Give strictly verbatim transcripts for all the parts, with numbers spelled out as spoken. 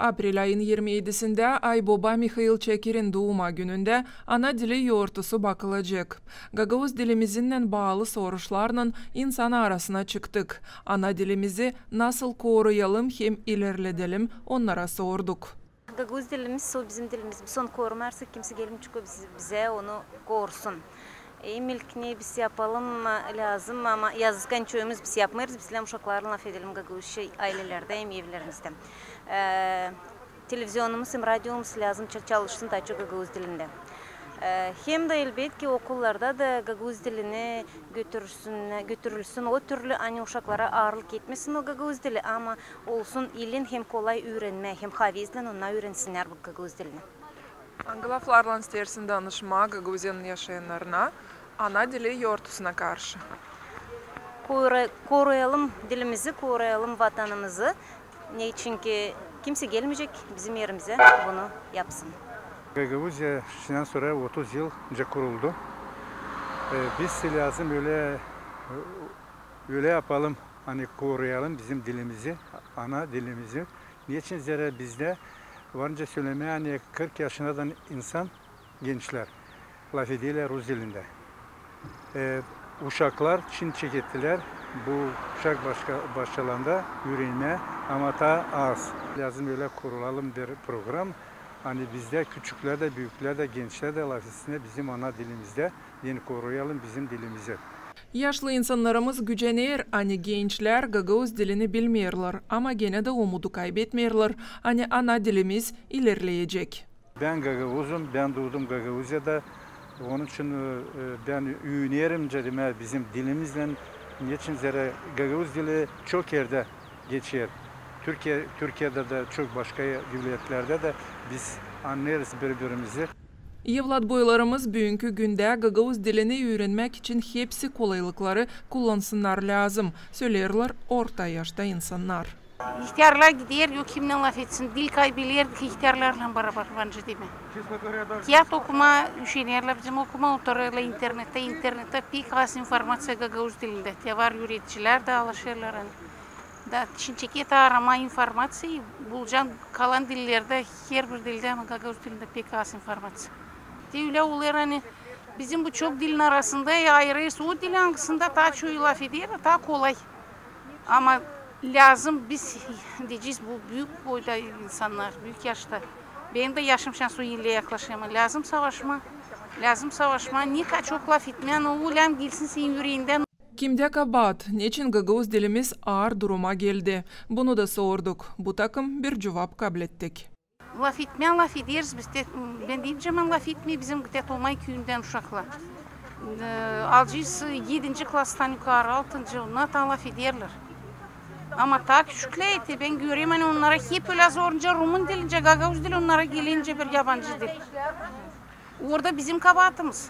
Aprel ayın irmi edisindä Ayboba Mihail Çakirin duuma günündä ana dili yortusu bakılacek. Gagauz dilimizinnän baalı soruşlarlan insan arasına çıktık. Ana dilimizi nasıl koruyalım hem ilerledelim, onnara sorduk. Gagauz dilimiz, o bizim dilimiz. Biz onu korumêêrız, kimsey gelmeyecek, o biz-, bizä onu korusun. Hem ilk ne biz yapalım, e, lääzım, ama yazık, ani çoyumuz biz yapmêêrız, biz lääzım uşaklarlan lafedelim gagauzça aylelerdä hem evlerimizdä. E, televizionumuz hem radiomuz lääzım ça-, çalışsın taa çok gagauz dilindä. E, hem dä elbetki okullarda da gagauz dilini götürsün, götürülsün o türlü, ani uşaklara aarlık etmesin o gagauz dili, ama olsun ilin hem kolay üürenmää, hem havezlän onnar üürensinnär bu gagauz dilini. Angı laflarlan isteersin danışmaa Gagauziyanın yaşayannarına ana dili yortusuna karşı? Koru-, koruyalım dilimizi, koruyalım vatanımızı. Neçinki kimsey gelmeyecek bizim erimizä bunu yapsın. Gagauziya şindän sora otuz yıl nicä kuruldu. E, biz lääzım ölä, ölä yapalım, ani koruyalım bizim dilimizi, ana dilimizi. Neçin zerä bizdä var nicä sölemää, ani kırk yaşındadan insan, gençlär lafederlär rus dilindä. E, uşaklar şindi çekettilär, bu uşak başka-, başlaanda üürenmää, ama taa az. Lääzım ölä kurulalım bir program, ani bizdä küçüklär dä, büüklär dä, gençlär dä lafetsinnär bizim ana dilimizdä, deyni koruyalım bizim dilimizi. Yaşlı insannarımız gücener, ani gençlär gagauz dilini bilmeerlär, ama genä dä umudu kaybetmeerlär, ani ana dilimiz ilerleyecek. Bän gagauzum, bän duudum Gagauziyada. Onun için, e, e, bän üünerim, nicä demää, bizim dilimizlän, neçin zerä gagauz dili çok erdä geçer. Türkiye, Türkiyedä dä çok başka devletlerdä dä biz annêêrız biri-birimizi. Evlatboylarımız büünkü gündä gagauz dilini üürenmäk için hepsi kolaylıkları kullansınnar lääzım, söleerlär orta yaşta insannar. İhtärlar gider, yok kimnän lafetsin, dil kaybeder ihtärlarlan barabar, bence, dä mi? Kiyat okumaa üşenerlär, bizim okumaa oturêrlar internettä, internettä pek az informaţiya gagauz dilindä. Te var üüredicilär dä alışêrlar, ani. Da, şindi çeketsin aramaa informaţiyayı, bulacan kalan dillerdä, herbir dildä, ama gagauz dilindä pek az informaţiya. Te ölä olêr, ani bizim bu çok dilin arasında, e, ayırêrız o dili, angısında taa çoyu lafeder, taa kolay. Ama lääzım biz, deyecez, bu büük boyda insannar, büük yaşta. Benim dä yaşım şindi o elliyä yaklaşêr, ama lääzım savaşmaa. Lääzım savaşmaa, ne kadar çok lafetmää, o lääzım gelsin senin üreendän. Kimdä kabaat, neçin gagauz dilimiz aar duruma geldi? Bunu da sorduk. Bu takım bir cuvap kablettik. Lafetmää lafederiz biz, te-, bän deycäm, ani lafetmeer bizim te Tomay küüyündän uşaklar. E, alacez edinci klastan yukarı, altıncı, onnar taa lafederlär. Ama taa küçüklär, te bän görerim, ani onnara hep ölä zor, nicä rumun dili, nicä gagauz dili onnara geler nicä bir yabancı dil. Orada bizim kabaatımız.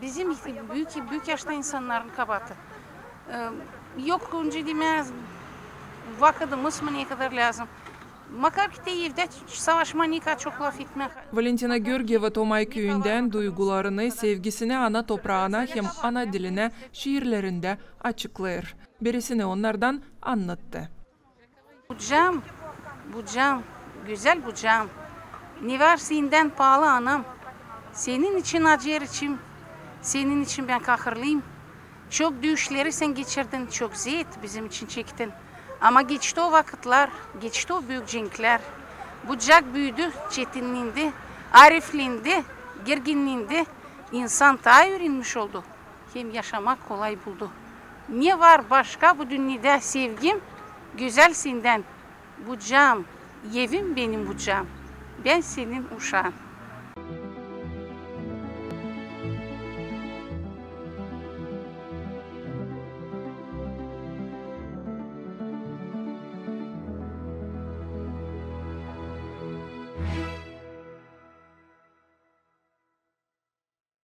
Bizim büük, büük yaşta insannarın kabaatı. E, yok, nicä demää, vakıdımız mı ne kadar lääzım. Makar ki te evdä savaşmaa, ne kadar çok lafetmää. Valentina Georgieva Tomay küüyündän duygularını, sevgisini ana topraana hem ana dilinä şiirlerindä açıklêêr. Birisini onnardan annattı. Bucaam, bucaam, gözäl bucaam, ne var sendän paalı, anam? Senin için acêêr içim, senin için bän kahırlıyım. Çok düüşleri sän geçirdin, çok zeet bizim için çektin. Ama geçti o vakıtlar, geçti o büük cenklär. Bucak büüdü, çetinlendi, ariflendi, gerginlendi. İnsan taa üürenmiş oldu, hem yaşamak kolay buldu. Ne var başka bu dünnedä, sevgim, gözäl sendän? Bucaam, evim benim bucaam, bän senin uşaan.